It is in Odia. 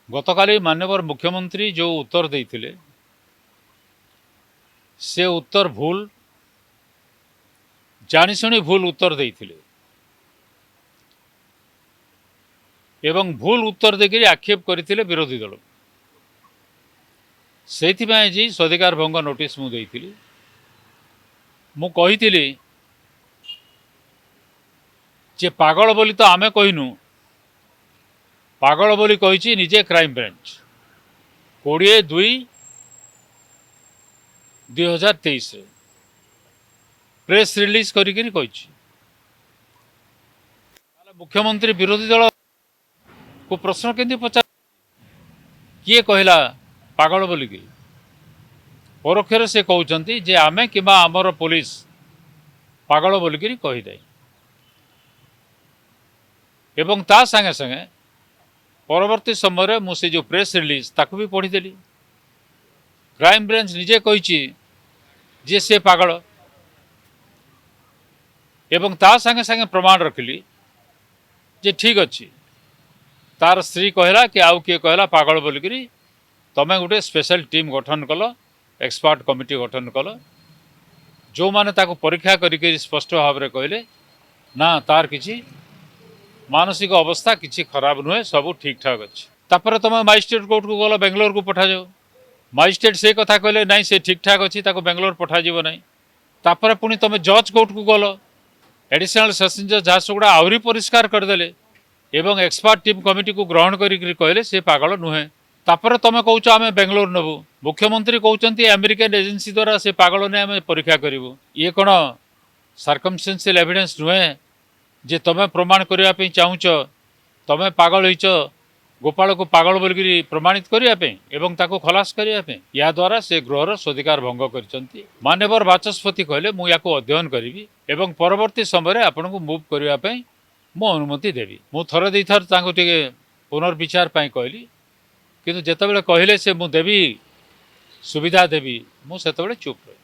ଗତକାଲି ମାନ୍ୟବର ମୁଖ୍ୟମନ୍ତ୍ରୀ ଯେଉଁ ଉତ୍ତର ଦେଇଥିଲେ, ସେ ଉତ୍ତର ଭୁଲ, ଜାଣିଶୁଣି ଭୁଲ ଉତ୍ତର ଦେଇଥିଲେ ଏବଂ ଭୁଲ ଉତ୍ତର ଦେଇକରି ଆକ୍ଷେପ କରିଥିଲେ ବିରୋଧୀ ଦଳ। ସେଇଥିପାଇଁ ଆଜି ସ୍ୱାଧିକାର ଭଙ୍ଗ ନୋଟିସ୍ ମୁଁ ଦେଇଥିଲି। ମୁଁ କହିଥିଲି ଯେ ପାଗଳ ବୋଲି ତ ଆମେ କହିନୁ, ପାଗଳ ବୋଲି କହିଛି ନିଜେ କ୍ରାଇମବ୍ରାଞ୍ଚ 20/2/2023ରେ ପ୍ରେସ୍ ରିଲିଜ୍ କରିକିରି କହିଛି। ତାହେଲେ ମୁଖ୍ୟମନ୍ତ୍ରୀ ବିରୋଧୀ ଦଳକୁ ପ୍ରଶ୍ନ କେମିତି ପଚାର, କିଏ କହିଲା ପାଗଳ ବୋଲିକି? ପରୋକ୍ଷରେ ସେ କହୁଛନ୍ତି ଯେ ଆମେ କିମ୍ବା ଆମର ପୋଲିସ ପାଗଳ ବୋଲିକିରି କହିନାହିଁ। ଏବଂ ତା ସାଙ୍ଗେ ସାଙ୍ଗେ ପରବର୍ତ୍ତୀ ସମୟରେ ମୁଁ ସେ ଯେଉଁ ପ୍ରେସ୍ ରିଲିଜ୍ ତାକୁ ବି ପଢ଼ିଦେଲି। କ୍ରାଇମବ୍ରାଞ୍ଚ ନିଜେ କହିଛି ଯେ ସେ ପାଗଳ ଏବଂ ତା ସାଙ୍ଗେ ସାଙ୍ଗେ ପ୍ରମାଣ ରଖିଲି ଯେ ଠିକ୍ ଅଛି, ତାର ସ୍ତ୍ରୀ କହିଲା କି ଆଉ କିଏ କହିଲା ପାଗଳ ବୋଲିକିରି, ତମେ ଗୋଟେ ସ୍ପେଶାଲ ଟିମ୍ ଗଠନ କଲ, ଏକ୍ସପର୍ଟ କମିଟି ଗଠନ କଲ, ଯେଉଁମାନେ ତାକୁ ପରୀକ୍ଷା କରିକି ସ୍ପଷ୍ଟ ଭାବରେ କହିଲେ ନା ତାର କିଛି ମାନସିକ ଅବସ୍ଥା କିଛି ଖରାପ ନୁହେଁ, ସବୁ ଠିକ୍ଠାକ୍ ଅଛି। ତାପରେ ତମେ ମାଜିଷ୍ଟ୍ରେଟ୍ କୋର୍ଟକୁ ଗଲ, ବେଙ୍ଗଲୋରକୁ ପଠାଯାଉ। ମାଜିଷ୍ଟ୍ରେଟ୍ ସେ କଥା କହିଲେ ନାଇଁ, ସେ ଠିକ୍ଠାକ୍ ଅଛି, ତାକୁ ବେଙ୍ଗଲୋର ପଠାଯିବ ନାହିଁ। ତାପରେ ପୁଣି ତମେ ଜଜ୍ କୋର୍ଟକୁ ଗଲ, ଆଡ଼ିସନାଲ ସେସନ୍ ଜଜ୍ ଝାରସୁଗୁଡ଼ା ଆହୁରି ପରିଷ୍କାର କରିଦେଲେ ଏବଂ ଏକ୍ସପର୍ଟ ଟିମ୍ କମିଟିକୁ ଗ୍ରହଣ କରିକି କହିଲେ ସେ ପାଗଳ ନୁହେଁ। ତାପରେ ତମେ କହୁଛ ଆମେ ବେଙ୍ଗଲୋର ନେବୁ। ମୁଖ୍ୟମନ୍ତ୍ରୀ କହୁଛନ୍ତି ଆମେରିକାନ ଏଜେନ୍ସି ଦ୍ୱାରା ସେ ପାଗଳ ନୁହେଁ, ଆମେ ପରୀକ୍ଷା କରିବୁ। ଇଏ କ'ଣ ସାର୍କମଷ୍ଟାନ୍ସିଆଲ ଏଭିଡେନ୍ସ ନୁହେଁ ଯେ ତମେ ପ୍ରମାଣ କରିବା ପାଇଁ ଚାହୁଁଛ ତମେ ପାଗଳ ହେଇଛ, ଗୋପାଳକୁ ପାଗଳ ବୋଲିକିରି ପ୍ରମାଣିତ କରିବା ପାଇଁ ଏବଂ ତାକୁ ଖଲାସ କରିବା ପାଇଁ? ଏହାଦ୍ୱାରା ସେ ଗୃହର ସ୍ୱାଧିକାର ଭଙ୍ଗ କରିଛନ୍ତି। ମାନ୍ୟବର ବାଚସ୍ପତି କହିଲେ ମୁଁ ୟାକୁ ଅଧ୍ୟୟନ କରିବି ଏବଂ ପରବର୍ତ୍ତୀ ସମୟରେ ଆପଣଙ୍କୁ ମୁଭ୍ କରିବା ପାଇଁ ମୁଁ ଅନୁମତି ଦେବି। ମୁଁ ଥରେ ଦୁଇଥର ତାଙ୍କୁ ଟିକେ ପୁନର୍ବିଚାର ପାଇଁ କହିଲି, କିନ୍ତୁ ଯେତେବେଳେ କହିଲେ ସେ ମୁଁ ଦେବି, ସୁବିଧା ଦେବି, ମୁଁ ସେତେବେଳେ ଚୁପ୍ ରହିଲି।